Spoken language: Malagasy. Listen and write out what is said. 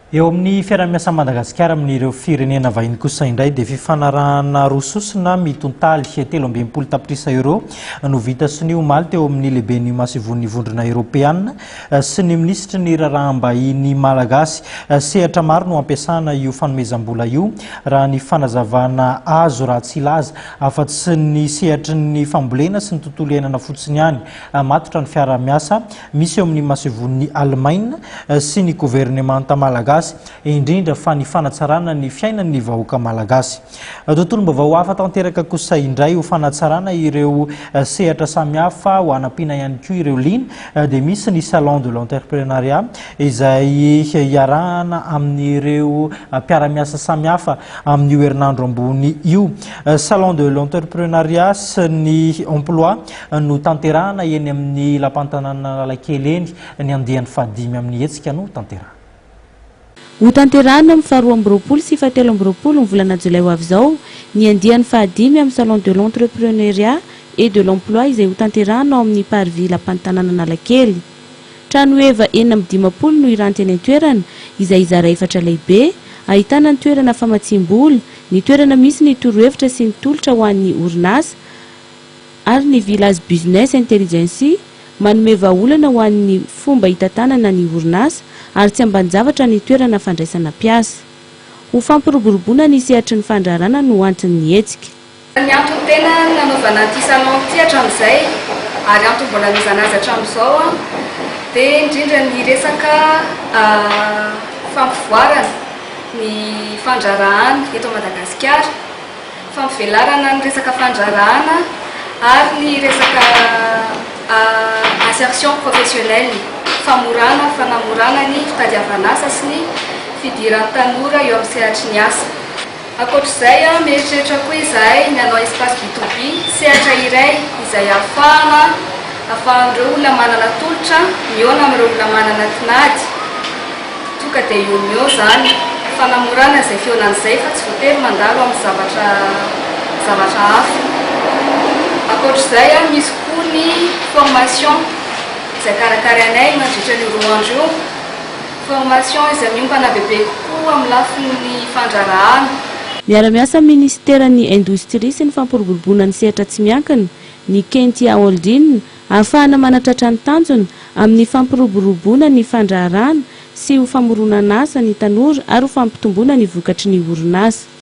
Eo amin'ny fiaraha-miasan'i Madagasikara amin'ireo firenena vahiny kosa indray dia fifanarahana roa sosona mitontaly 63 tapitrisa euros no vita sonia omaly teo amin'ny lehiben'ny masoivohon'ny Vondrona Eoropeana sy ny minisitry ny raharaham-bahiny malagasy. Sehatra maro no ampiasana io fanomezam-bola io raha ny fanazavana azo raha tsy hilaza afa-tsy ny sehatry ny fambolena sy ny tontolo iainana fotsiny ihany. Matotra ny fiaraha-miasa misy eo amin'ny masoivohon'i Alemaina sy ny governemanta malagasy, indrindra fa ny fanatsarana ny fiainan'ny vahoaka malagasy. Tontolom-baovao hafa tanteraka kosa indray ho fanatsarana ireo sehatra samihafa ho hanampiana ihany koa ireo liana dia misy ny Salon de l'entrepreneuriat izay hiarahana amin'ireo mpiara-miasa samihafa amin'io herinandro ambony io. Salon de l'entrepreneuriat sy ny emploi no tanterahana eny amin'ny lapan-tanàna Analakely eny. Ny andiany fahadimy amin'ny hetsika no tanterahana. Hotanterahina amin'ny faha 22 sy faha 23 ny volana jolay ho avy izao ny andiany fahadimy amin'ny Salon de l'entrepreneuriat et de l'emploi izay hotanterahina ao amin'ny Parvis Lapan'ny-tanàna Analakely. Trano heva 56 no hiranty eny an-toerana izay hizara efatra lehibe, ahitana ny toerana famatsiam-bola, ny toerana misy ny torohevitra sy ny tolotra ho an'ny orinasa, ary ny Village Business Intelligence manome vahaolana ho an'ny fomba hitantanana ny orinasa ary tsy ambanin-javatra ny toerana fandraisana mpiasa. Ho fampiroboroboana ny sehatry ny fandraharana no anton'ny hetsika. Ny antony tena nanaovana ity salon ity hatramin'izay ary antony mbola anaovana azy hatramin'izao dia indrindra ny resaka fampivoarana ny fandraharahana eto Madagasikara. Fampivelarana ny resaka fandraharahana ary ny resaka insertion professionnelle, famorana, fanamorana ny fitadiavan'asa sy ny fidiran'ny tanora eo amin'ny sehatry ny asa. Ankoatr'izay, mieritreritra koa izahay ny hanao espace B to B, sehatra iray izay ahafahana ahafahan'ireo olona manana tolotra mihaona amin'ireo olona manana tinady. Tonga dia eo no eo izany fanamorana izay fihaonana izay fa tsy voatery mandalo amin'ny zavatra zavatra hafa. Ankoatr'izay, misy koa ny formation izay karakarainay mandritra an'io roa andro io, formation izay miompana bebe kokoa amin'ny lafiny fandraharahana. Miara-miasa amin'ny minisiteran'ny Indostria sy ny fampiroboroboana ny sehatra tsy miankina, ny Kentia Holding, Ahafahana manatratra ny tanjona amin'ny fampiroboroboana ny fandraharahana sy ho famoronana asa ny tanora ary ho fampitomboana ny vokatry ny orinasa.